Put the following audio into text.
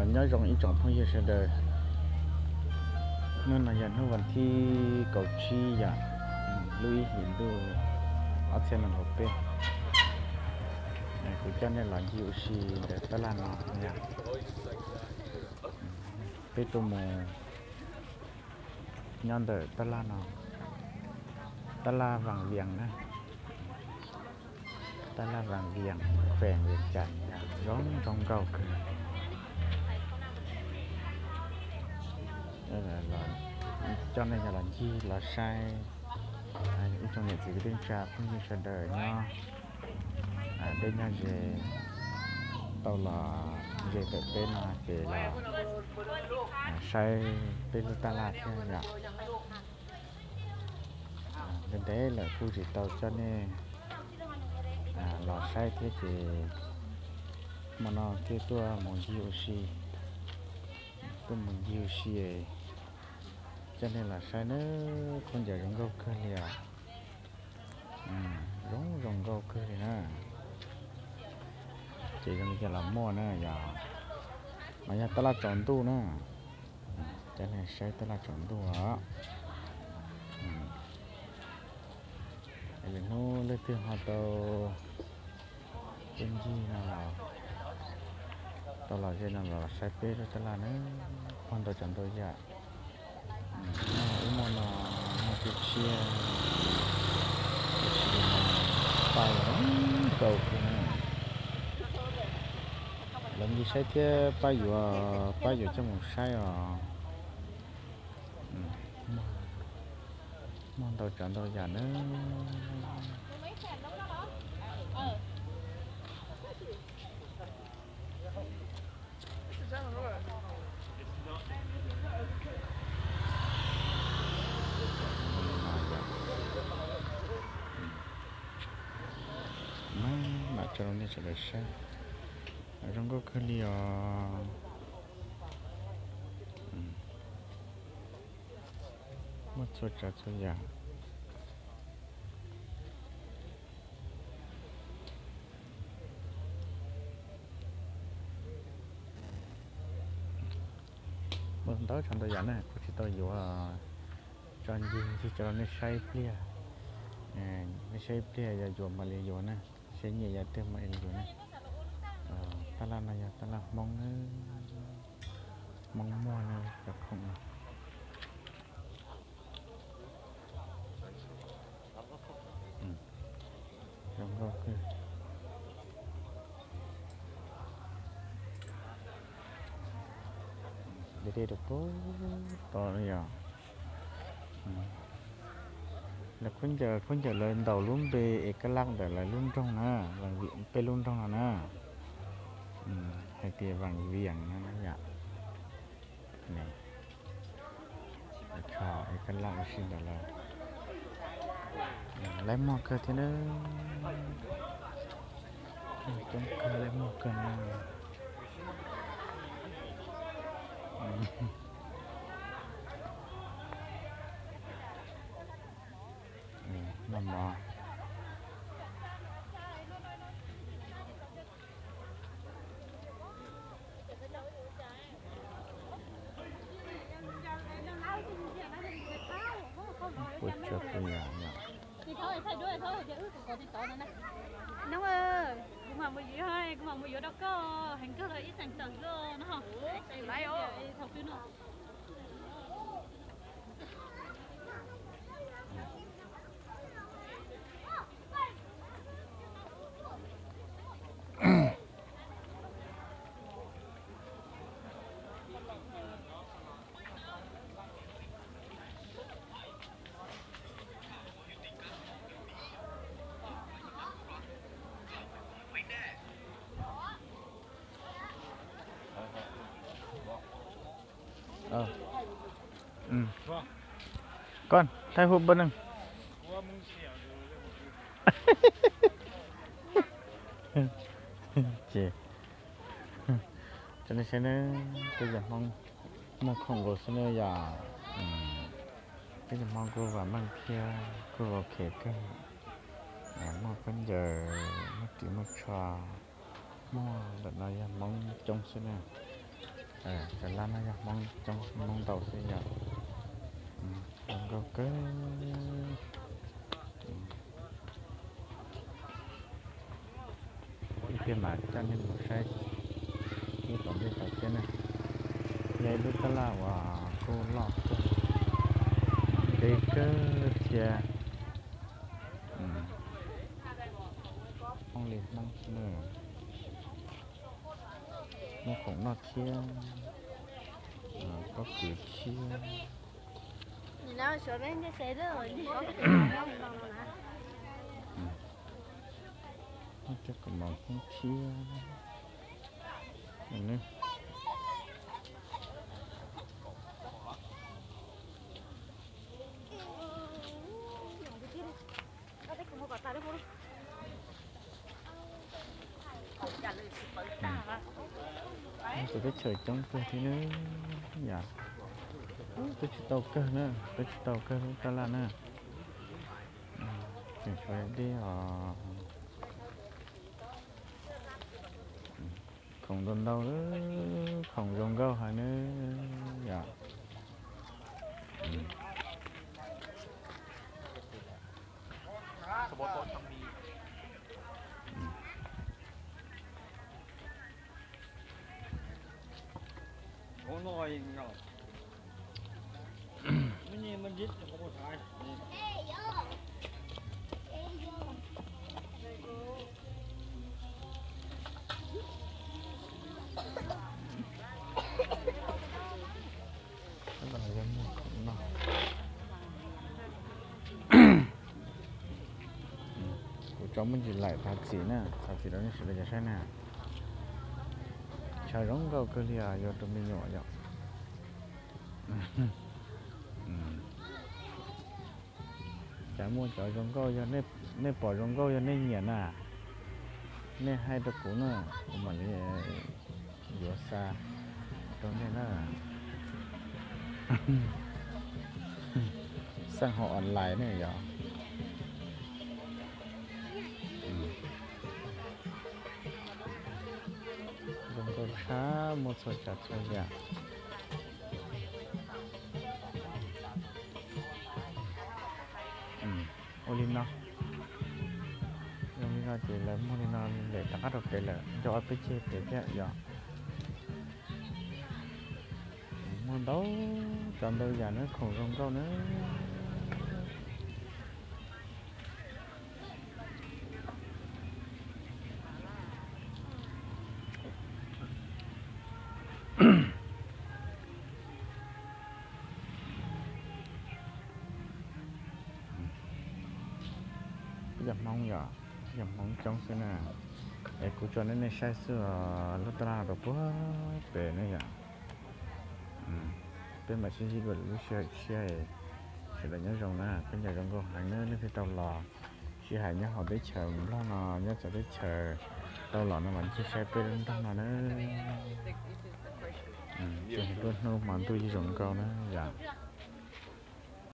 Nyob zoo ib tsoom phooj ywg sawv daws, hnub no yog hnub vas thib kaum tsib yom, lub ib hlis ntuj ob txhiab nees nkaum peb. Kuv coj nej los ncig ua si ntawm tab laj no yom. Peb tuaj mus nyob ntawm tab laj no, tab laj Vam Vias na, tab laj Vam Vias, khuem Vias Cas, zoo zoo nkauj kawg. Coj nej los ncig los saib, ib tsoom niam txiv kwv tij neej tsa phooj ywg sawv daws nyob deb nyob ze tau los ze ntawm peb no ces los saib peb lub tab laj thiab yom. Ntev ntev lawm kuj tsis tau coj nej los saib thiab ces hmo no thiaj tuaj mus ncig ua si, tuaj mus ncig ua si coj nej los saib na, khaub ncaws zoo nkauj kawg li os. Zoo zoo nkauj kawg li na. Ces zoo li cas los muaj na yom. Mas yog tab laj tsaus ntuj na. Coj nej saib tab laj tsaus ntuj os. Lwm hnub leej twg ho tau tuaj ncig no los, tau los ze no los saib peb lub tab laj na, muaj ntau tsav ntau yam. Muaj ub muaj no, muaj tshiab tshiab, tab sis mas paj zoo nkauj kawg na. Los ncig saib thiab pab yuav, pab yuav coj mus saib os. Muaj ntau tsav ntau yam na. Mam tso rau nej sawv daws saib, zoo nkauj kawg li os. Muaj txhua tsav txhua yam. Muaj ntau tsav ntau yam na, kuv tsis tau yuav, tso ncig ncig tso rau nej saib ib pliag. Nej saib ib pliag yog yuav mam li yuav na, seb nyiam yam twg mam li yuav na. Tab laj no yog tab laj Hmoob na, Hmoob muag na cov khoom no. Zoo nkauj kawg. Dej dej rau puag tod li yom. Lawv khaub ncaws, khaub ncaws lawv ntaus lub npe es kab laj ntawm lawv lub nroog na, peb lub nroog no na, hais tias Vam Vias no na yom. Tso es kab laj ua si ntawm lawv. Laib muag kawg thiab na. Coob kawg, laib muag kawg na. Noj mov. Kuv tsuas kuv yam yom. Nov, kuv mam mus yuav, kuv mam mus yuav rau koj, heev kawg los ib teem tawm xwb no. Thaum twg no. Koj thaij hub pab neeg. Ces, cov nej saib na, peb cov Hmoob muaj khoom nkaus xwb na yom. Peb cov Hmoob kuj vam meej thiab kuj ok kawg. Muaj khaub ncaws, muaj ris muaj tsho, muaj ntawm no yog Hmoob coob xwb na. Cov laj no yog Hmoob coob, Hmoob ntau xwb yom. Zoo nkauj kawg. Ib pliag mam coj nej mus saib ib tom ntej tom thiab na. Yog ib lub taj laj uas kuj loj kawg, ntev kawg thiab. Hmoob li Hmoob na, muaj khoom noj thiab, pob kws thiab. Muaj tej kaus mom Hmoob thiab. Tus teb chaws coob kawg thiab na yom. Twb tsis tau kawg na, twb tsis tau kawg lub taj laj na. Tseem tshuav deb os. Khoom ntau ntau, khoom zoo nkauj heev na yom. Kuv tso muaj ntsis laim thov txim na, thov txim rau nej sawv daws cov saib na. Chaw zoo nkauj kawg li os, yog rau me nyuam yom. Cas muaj cov zoo nkauj, yog nej pom zoo nkauj yog nej nyiam na, nej hais rau kuv na, kuv mam li yuav xa rau nej na. Xaj hauv online ne yom. Zoo nkauj tshaj, muaj txhua tsav txhua yam. Ua li no, zoo li no ces lawv muag li no lawm rov qab rau pem lawm, nco ob peb ceg pem thiab yom. Muag ntau tsav ntau yam na, khoom zoo nkauj na. Yog Hmoob yom, yog Hmoob coob xwb na. Es kuv tso nej nej saib xwb os, lub taj laj rau puag pem ne yom. Peb mam sib ntsib dua lwm lub sij hawm tshiab. Sawv daws nyob zoo na, peb ncav zoo nkauj heev na, nej thiaj tau los. Sij hawm nyob hauv teb chaws Nplog no, nyob txawv teb chaws tau los no mas ncig saib peb lub nroog no na. Tseem tuaj hnub hmo ntuj yeej zoo nkauj na yom.